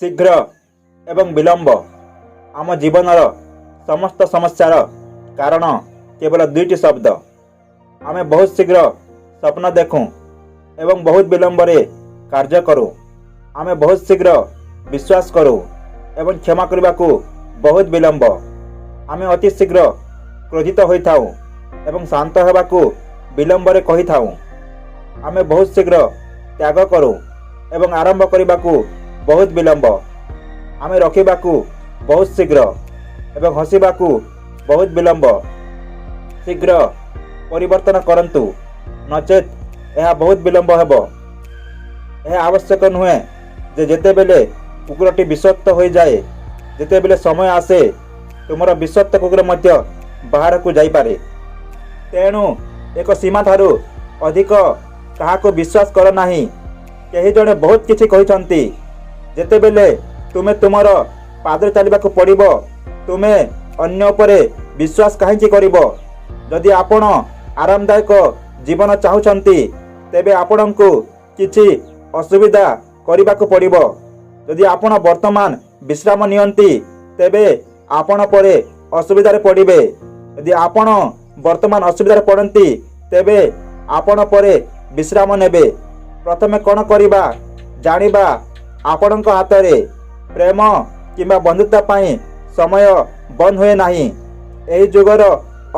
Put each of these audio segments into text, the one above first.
ଶୀଘ୍ର ଏବଂ ବିଳମ୍ବ ଆମ ଜୀବନର ସମସ୍ତ ସମସ୍ୟାର କାରଣ କେବଳ ଦୁଇଟି ଶବ୍ଦ। ଆମେ ବହୁତ ଶୀଘ୍ର ସ୍ୱପ୍ନ ଦେଖୁଁ ଏବଂ ବହୁତ ବିଳମ୍ବରେ କାର୍ଯ୍ୟ କରୁ। ଆମେ ବହୁତ ଶୀଘ୍ର ବିଶ୍ୱାସ କରୁ ଏବଂ କ୍ଷମା କରିବାକୁ ବହୁତ ବିଳମ୍ବ। ଆମେ ଅତି ଶୀଘ୍ର କ୍ରୋଧିତ ହୋଇଥାଉ ଏବଂ ଶାନ୍ତ ହେବାକୁ ବିଳମ୍ବରେ କହିଥାଉ। ଆମେ ବହୁତ ଶୀଘ୍ର ତ୍ୟାଗ କରୁ ଏବଂ ଆରମ୍ଭ କରିବାକୁ ବହୁତ ବିଳମ୍ବ। ଆମେ ରଖିବାକୁ ବହୁତ ଶୀଘ୍ର ଏବଂ ହସିବାକୁ ବହୁତ ବିଳମ୍ବ। ଶୀଘ୍ର ପରିବର୍ତ୍ତନ କରନ୍ତୁ, ନଚେତ୍ ଏହା ବହୁତ ବିଳମ୍ବ ହେବ। ଏହା ଆବଶ୍ୟକ ନୁହେଁ ଯେ ଯେତେବେଳେ କୁକୁରଟି ବିଷାକ୍ତ ହୋଇଯାଏ। ଯେତେବେଳେ ସମୟ ଆସେ, ତୁମର ବିଷାକ୍ତ କୁକୁର ମଧ୍ୟ ବାହାରକୁ ଯାଇପାରେ। ତେଣୁ ଏକ ସୀମାଠାରୁ ଅଧିକ କାହାକୁ ବିଶ୍ୱାସ କର ନାହିଁ। କେହି ଜଣେ ବହୁତ କିଛି କହିଛନ୍ତି, ଯେତେବେଳେ ତୁମେ ତୁମର ପାଦରେ ଚାଲିବାକୁ ପଡ଼ିବ, ତୁମେ ଅନ୍ୟ ଉପରେ ବିଶ୍ୱାସ କାହିଁକି କରିବ? ଯଦି ଆପଣ ଆରାମଦାୟକ ଜୀବନ ଚାହୁଁଛନ୍ତି, ତେବେ ଆପଣଙ୍କୁ କିଛି ଅସୁବିଧା କରିବାକୁ ପଡ଼ିବ। ଯଦି ଆପଣ ବର୍ତ୍ତମାନ ବିଶ୍ରାମ ନିଅନ୍ତି, ତେବେ ଆପଣ ପରେ ଅସୁବିଧାରେ ପଡ଼ିବେ। ଯଦି ଆପଣ ବର୍ତ୍ତମାନ ଅସୁବିଧାରେ ପଡ଼ନ୍ତି, ତେବେ ଆପଣ ପରେ ବିଶ୍ରାମ ନେବେ। ପ୍ରଥମେ କ'ଣ କରିବା ଜାଣିବା ଆପଣଙ୍କ ହାତରେ। ପ୍ରେମ କିମ୍ବା ବନ୍ଧୁତା ପାଇଁ ସମୟ ବନ୍ଦ ହୁଏ ନାହିଁ। ଏହି ଯୁଗର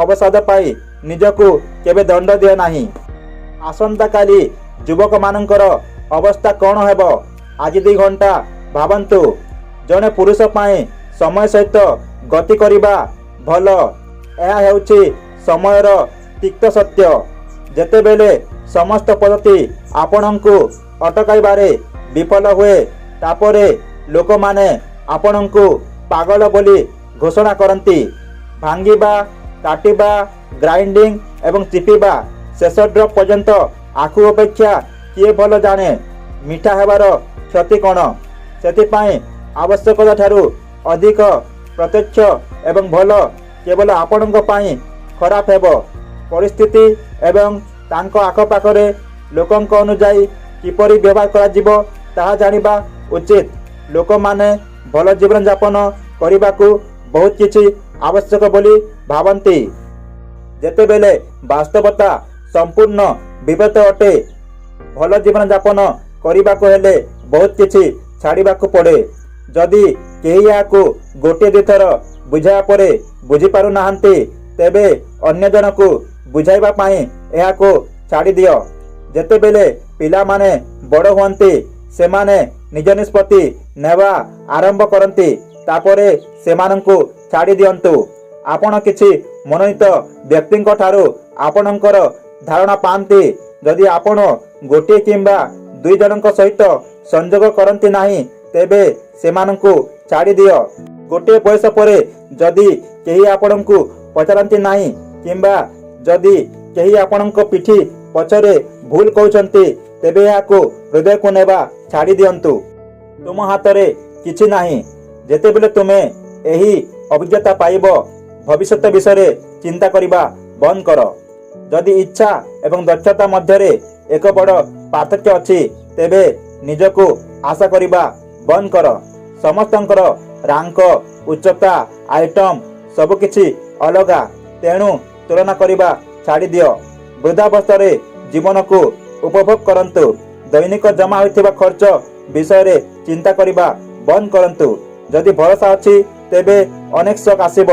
ଅବସାଦ ପାଇଁ ନିଜକୁ କେବେ ଦଣ୍ଡ ଦିଅ ନାହିଁ। ଆସନ୍ତାକାଲି ଯୁବକମାନଙ୍କର ଅବସ୍ଥା କ'ଣ ହେବ, ଆଜି 2 ଘଣ୍ଟା ଭାବନ୍ତୁ। ଜଣେ ପୁରୁଷ ପାଇଁ ସମୟ ସହିତ ଗତି କରିବା ଭଲ। ଏହା ହେଉଛି ସମୟର ତିକ୍ତ ସତ୍ୟ। ଯେତେବେଳେ ସମସ୍ତ ପଦ୍ଧତି ଆପଣଙ୍କୁ ଅଟକାଇବାରେ ବିଫଳ ହୁଏ, ତାପରେ ଲୋକମାନେ ଆପଣଙ୍କୁ ପାଗଳ ବୋଲି ଘୋଷଣା କରନ୍ତି। ଭାଙ୍ଗିବା, କାଟିବା, ଗ୍ରାଇଣ୍ଡିଂ ଏବଂ ଚିପିବା ଶେଷ ଡ୍ରପ୍ ପର୍ଯ୍ୟନ୍ତ ଆଖୁ ଅପେକ୍ଷା କିଏ ଭଲ ଜାଣେ ମିଠା ହେବାର କ୍ଷତି କ'ଣ? ସେଥିପାଇଁ ଆବଶ୍ୟକତା ଠାରୁ ଅଧିକ ପ୍ରତ୍ୟକ୍ଷ ଏବଂ ଭଲ କେବଳ ଆପଣଙ୍କ ପାଇଁ ଖରାପ ହେବ। ପରିସ୍ଥିତି ଏବଂ ତାଙ୍କ ଆଖପାଖରେ ଲୋକଙ୍କ ଅନୁଯାୟୀ କିପରି ବ୍ୟବହାର କରାଯିବ ତାହା ଜାଣିବା ଉଚିତ। ଲୋକମାନେ ଭଲ ଜୀବନଯାପନ କରିବାକୁ ବହୁତ କିଛି ଆବଶ୍ୟକ ବୋଲି ଭାବନ୍ତି, ଯେତେବେଳେ ବାସ୍ତବତା ସମ୍ପୂର୍ଣ୍ଣ ବିପରୀତ ଅଟେ। ଭଲ ଜୀବନଯାପନ କରିବାକୁ ହେଲେ ବହୁତ କିଛି ଛାଡ଼ିବାକୁ ପଡ଼େ। ଯଦି କେହି ଏହାକୁ ଗୋଟିଏ ଦୁଇଥର ବୁଝାଇବା ପରେ ବୁଝିପାରୁନାହାନ୍ତି, ତେବେ ଅନ୍ୟ ଜଣକୁ ବୁଝାଇବା ପାଇଁ ଏହାକୁ ଛାଡ଼ିଦିଅ। ଯେତେବେଳେ ପିଲାମାନେ ବଡ଼ ହୁଅନ୍ତି, ସେମାନେ ନିଜ ନିଷ୍ପତ୍ତି ନେବା ଆରମ୍ଭ କରନ୍ତି। ତାପରେ ସେମାନଙ୍କୁ ଛାଡ଼ି ଦିଅନ୍ତୁ। ଆପଣ କିଛି ମନୋନୀତ ବ୍ୟକ୍ତିଙ୍କ ଠାରୁ ଆପଣଙ୍କର ଧାରଣା ପାଆନ୍ତି। ଯଦି ଆପଣ ଗୋଟିଏ କିମ୍ବା ଦୁଇ ଜଣଙ୍କ ସହିତ ସଂଯୋଗ କରନ୍ତି ନାହିଁ, ତେବେ ସେମାନଙ୍କୁ ଛାଡ଼ିଦିଅ। ଗୋଟିଏ ବୟସ ପରେ ଯଦି କେହି ଆପଣଙ୍କୁ ପଚାରନ୍ତି ନାହିଁ କିମ୍ବା ଯଦି କେହି ଆପଣଙ୍କ ପିଠି ପଛରେ ଭୁଲ କହୁଛନ୍ତି, ତେବେ ଏହାକୁ ହୃଦୟକୁ ନେବା ଛାଡ଼ି ଦିଅନ୍ତୁ। ତୁମ ହାତରେ କିଛି ନାହିଁ। ଯେତେବେଳେ ତୁମେ ଏହି ଅଭିଜ୍ଞତା ପାଇବ, ଭବିଷ୍ୟତ ବିଷୟରେ ଚିନ୍ତା କରିବା ବନ୍ଦ କର। ଯଦି ଇଚ୍ଛା ଏବଂ ଦକ୍ଷତା ମଧ୍ୟରେ ଏକ ବଡ଼ ପାର୍ଥକ୍ୟ ଅଛି, ତେବେ ନିଜକୁ ଆଶା କରିବା ବନ୍ଦ କର। ସମସ୍ତଙ୍କର ରାଙ୍କ, ଉଚ୍ଚତା, ଆଇଟମ୍ ସବୁକିଛି ଅଲଗା, ତେଣୁ ତୁଳନା କରିବା ଛାଡ଼ିଦିଅ। ବୃଦ୍ଧାବସ୍ଥାରେ ଜୀବନକୁ ଉପଭୋଗ କରନ୍ତୁ। ଦୈନିକ ଜମା ହୋଇଥିବା ଖର୍ଚ୍ଚ ବିଷୟରେ ଚିନ୍ତା କରିବା ବନ୍ଦ କରନ୍ତୁ। ଯଦି ଭରସା ଅଛି, ତେବେ ଅନେକ ଶୋକ ଆସିବ।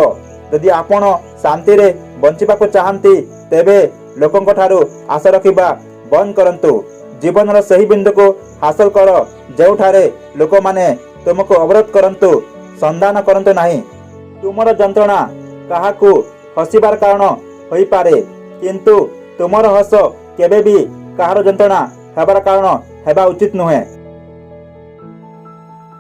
ଯଦି ଆପଣ ଶାନ୍ତିରେ ବଞ୍ଚିବାକୁ ଚାହାନ୍ତି, ତେବେ ଲୋକଙ୍କ ଠାରୁ ଆଶା ରଖିବା ବନ୍ଦ କରନ୍ତୁ। ଜୀବନର ସେହି ବିନ୍ଦୁକୁ ହାସଲ କର ଯେଉଁଠାରେ ଲୋକମାନେ ତୁମକୁ ଅବରୋଧ କରନ୍ତୁ, ସନ୍ଧାନ କରନ୍ତୁ ନାହିଁ। ତୁମର ଯନ୍ତ୍ରଣା କାହାକୁ ହସିବାର କାରଣ ହୋଇପାରେ, କିନ୍ତୁ ତୁମର ହସ କେବେ ବି କାହାର ଯନ୍ତ୍ରଣା ହେବାର କାରଣ ହେବା ଉଚିତ ନୁହେଁ।